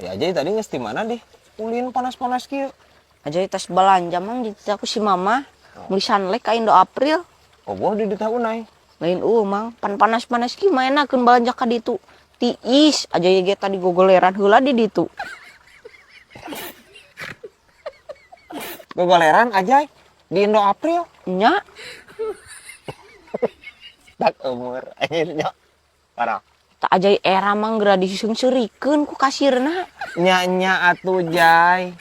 Ya aja tadi geus di mana deh? Ulin panas-panas kieu. Aja tas balanja mang dititah ku si mama. Meuli Sunlight ka Indo April. Oh, gua di ditah unai. Lain eueuh mang, pan panas-panas kieu mah enakeun balanja ka ditu. Tiis aja ge tadi gogoleran heula di ditu. Gogoleran aja di Indo April. Nya. Tak umur akhirnya. Parah. Tak aja era mang geura diseungseurikeun ku kasirna. Nya nya atuh Jai.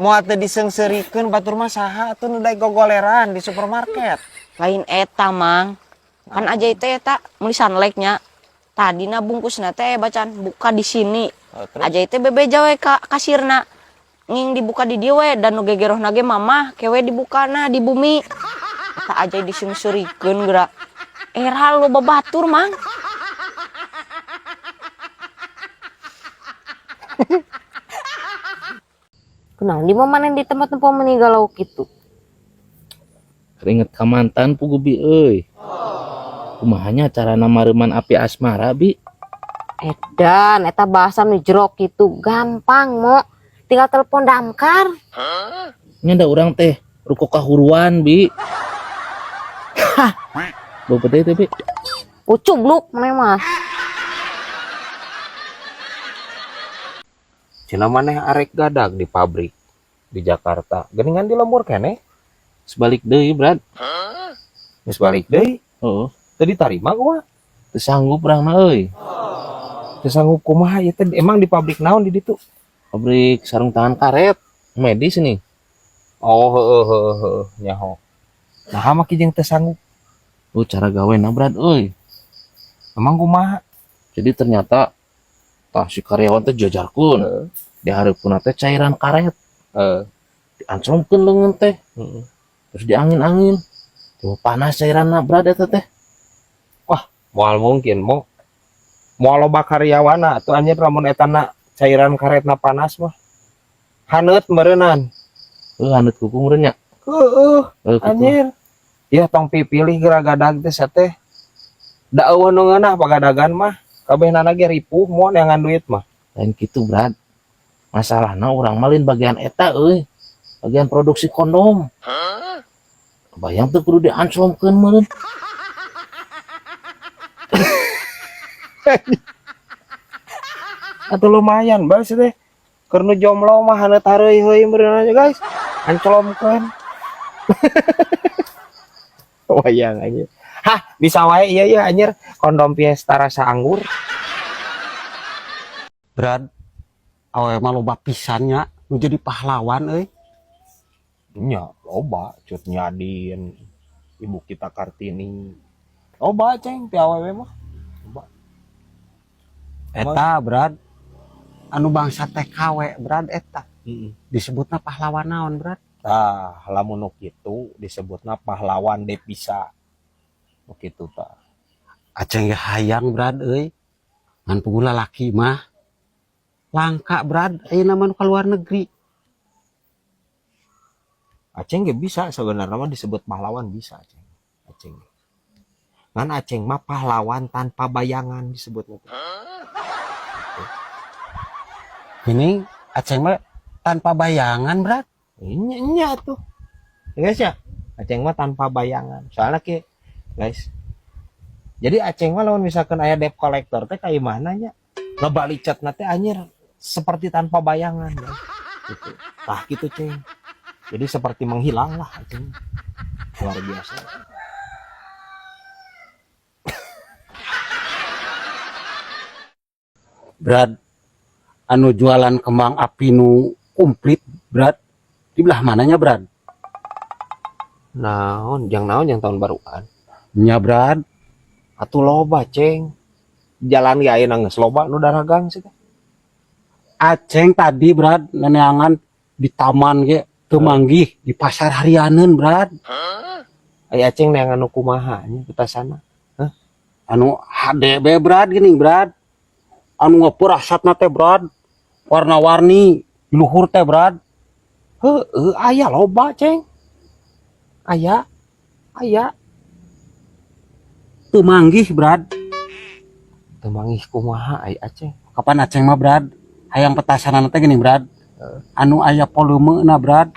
Moal teu diseungseurikeun batur mah saha atuh nu daek gogoleran di supermarket. Lain eta mang. Kan aja teh eta meuli Sunlight nya. Tadina bungkusna teh bacaan buka di sini. Oh, terus? Aja teh bebeja we ka kasirna. Nging dibuka di dieu we dan nu gegerohna ge mamah kewe dibukana di bumi. Eta aja diseungseurikeun geura. Era loba batur mang. Kunaon di mana di tempat tempat meninggal lauk itu? Keringet ka mantan pugu bi euy. Kumahanya cara mareuman api asmara bi? Edan, eta bahasa nu jero kitu gampang mo. Tinggal telepon damkar. Nya da urang teh ruko kahuruan bi. Hah. Bau petai teh bi. Ucubluk maneh mah. Cina maneh arek gadag di pabrik di Jakarta. Geningan di lembur keneh. Sebalik deui, Brad. Geus balik deui. Heeh. Teu ditarima kumaha? Teu sanggup urang mah euy. Teu sanggup kumaha ieu teh? Emang di pabrik naon di ditu? Pabrik sarung tangan karet medis nih. Oh, heeh heeh heeh, nyaho. Naha mah ki jeung teu sanggup? Oh, cara gawena Brad euy. Emang kumaha? Jadi ternyata tah si karyawan teh jajarkeun. Heeh. Di hareupeunna teh cairan karet. Heeh. Diancromkeun leungeun teh. Heeh. Terus diangin-angin. Tuh panas cairanna Brad eta teh. Wah, moal mungkin mo. Moal loba karyawana atuh anjir lamun etana cairan karetna panas mah. Haneut meureunnan. Heuh, haneut kuku meureun nya. Heueuh, Heuh, kuku. anjir. Ya tong pipilih geura gadag teh sateh. Da eueuh nu ngeunah pagadagan mah. Kabehnana ge ripuh moal neangan duit mah. Lain kitu, Brad. Masalahna urang mah lain bagian eta euy. Bagian produksi kondom. Kebayang teu kudu dianclomkeun meureun. Atuh lumayan bal sih teh. Keur nu jomblo mah haneut hareuy-heuy meureun aja guys. Anclomkeun. Wayang anjir. Hah, bisa wae ieu ya anjir kondom Fiesta rasa anggur. Brad, awewe mah loba pisan nya nu jadi pahlawan euy. Nya, loba Cut Nyadin, ibu kita Kartini. Loba ceng ti awewe mah. Loba. Eta Brad, anu bangsa TKW Brad eta. Heeh. Disebutna pahlawan naon Brad? Tah, lamun nu kitu disebutna pahlawan devisa. Nu kitu tah. Aceng ge hayang Brad euy. Ngan puguh lalaki mah langka Brad, ayeuna mah nu ka luar negeri. Aceng ge bisa sebenarnya mah disebut pahlawan bisa Aceng. Aceng. Ngan Aceng mah pahlawan tanpa bayangan disebutnya teh. Ini Aceng mah tanpa bayangan Brad. Nya, nya tuh. Ya, guys ya. Aceng mah tanpa bayangan. Soalnya ki guys. Jadi Aceng mah lamun misalkan aya debt collector teh ka imahna nya ngebalicatna teh anjir seperti tanpa bayangan guys. Gitu. Tah gitu Ceng. Jadi seperti menghilang lah Aceng. Luar biasa. Brad, anu jualan kembang api nu komplit Brad, di belah mananya Brad? Naon, jang naon yang tahun baruan? Nya Brad. Atuh loba Ceng. Jalan ge ayeuna geus loba nu daragang sih teh. Aceng tadi Brad neneangan di taman ge teu manggih di pasar harianeun Brad. Ai Aceng neangan nu kumaha nya petasana? Hah? Anu HDB Brad geuning Brad. Anu ngepurasatna teh Brad. Warna-warni di luhur teh Brad. Heueuh, aya loba Ceng. Aya. Aya. Teu manggih Brad. Teu manggih kumaha ai Aceng? Kapan Aceng mah Brad? Hayang petasan teh gini, Brad. Anu aya volumena, Brad.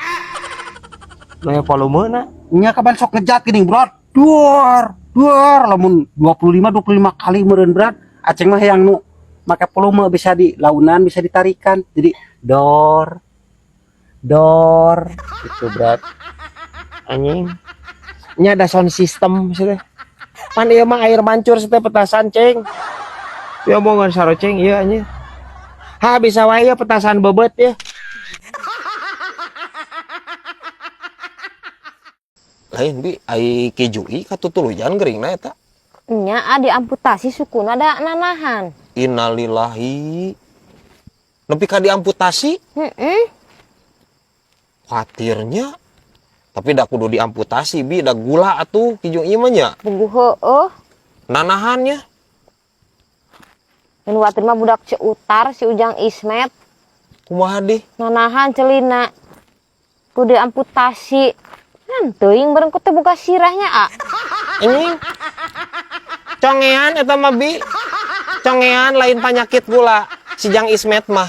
Nu aya volumena. Nya kapan sok ngejat gini, Brad. Duar, duar lamun 25 25 kali meureun, Brad. Aceng mah hayang nu make volume bisa di launan, bisa ditarikan. Jadi dor dor gitu, Brad. Anjing. Nya ada sound system sih teh. Pan ieu mah air mancur sih teh petasan, Ceng. Ya omongan saroceng ieu anjing. Ha bisa wae ya petasan bebet ya. Lain bi ai kijui katutuluyan geuringna eta. Nya ah diamputasi sukuna da nanahan. Innalillahi. Nepi ka diamputasi? Heeh. Khawatirnya. Tapi da kudu diamputasi bi da gula atuh kijui mah nya. Puguh heueuh. Nanahannya. Nu watir mah budak Ceutar si Ujang Ismet. Kumaha deh? Nanahan celina. Kudu diamputasi. Kan teuing bareng ku teh boga sirahnya a. Anjing. Congean eta mah bi. Congean lain penyakit gula. Si Jang Ismet mah.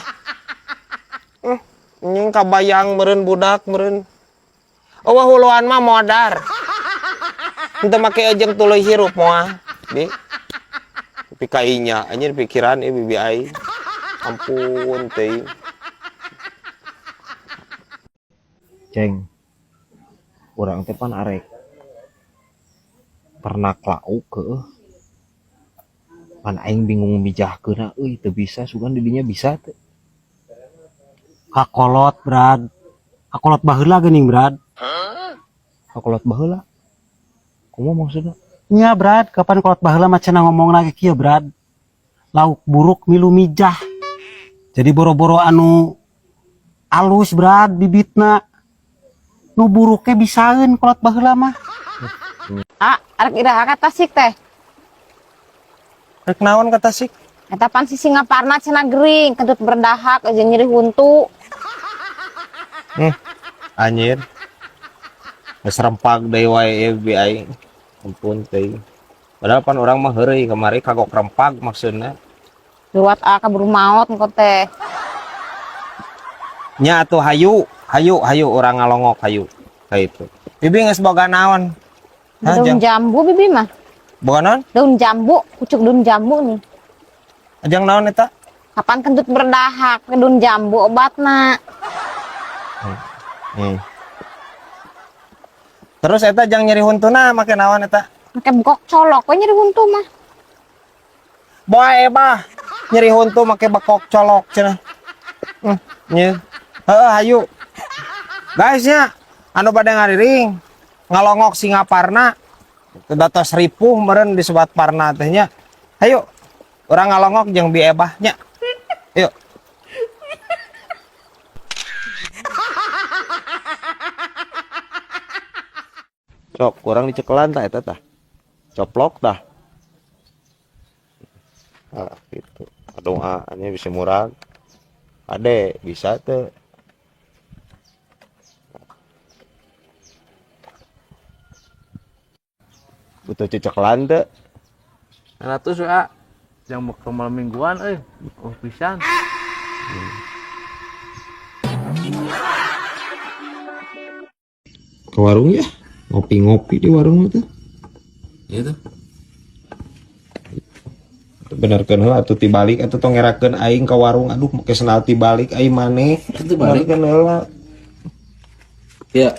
Anjing kabayang meureun budak meureun. Eueuh huluan mah modar. Henteu make ejeng tuluy hirup moal, bi. Tapi kainya anjir pikiran ieu bibi aing. Ampun teuing. Ceng. Urang teh pan arek ternak lauk keueuh. Pan aing bingung mijahkeunna euy teu bisa sugan di dinya bisa teu. Kakolot, Brad. Kakolot baheula geuning, Brad. Kakolot baheula. Kumaha maksudna? Nya, Brad, kapan kolot baheula mah cenah ngomong lagi kieu, Brad. Lauk buruk milu mijah. Jadi boro-boro anu alus, Brad, bibitna. Nu buruknya bisaeun kolot baheula mah. Ah, arek iraha ka Tasik teh. Rek naon ka Tasik? Eta pan si Singaparna cenah gering, kentut berdahak jeung nyeri huntu. Anjir. Geus rempag deui wae ieu bi aing. Ampun teuing. Padahal pan urang mah heureuy kamari kagok rempag maksudna. Luat ah kaburu maot engko teh. Nya atuh hayu, hayu, hayu urang ngalongok hayu. Ka itu. Bibi geus boga naon? Hah, Daun jang? jambu bibi mah. Boga naon? Daun jambu, pucuk daun jambu nih. Ajang naon eta? Kapan kentut berdahak, ke daun jambu obatna. Terus eta jang nyeri huntuna make naon eta? Make bekok colok we nyeri huntu mah. Boa ebah nyeri huntu make bekok colok cenah. Nya. Heeh hayu. Guys nya anu bade ngariring ngalongok Singaparna datos ripuh meureun disebat parna teh nya. Hayu urang ngalongok jeung bi ebah nya. Yuk. Sok kurang dicekelan tah eta tah. Coplok tah. Ah gitu. Doa ini bisa murah. Ade bisa teu. Butuh cecekelan teu. 100 ya, yang mau ke malam mingguan euy. Oh pisan. Ke warung ya, ngopi-ngopi di warung itu. Iya tuh. Benerkeun heula atuh tibalik atuh tong ngerakeun aing ka warung, aduh make sendal tibalik aing maneh. Tibalik. Benerkeun heula. Iya.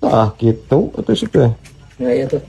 Ah gitu atuh sih teh. Ya iya tuh.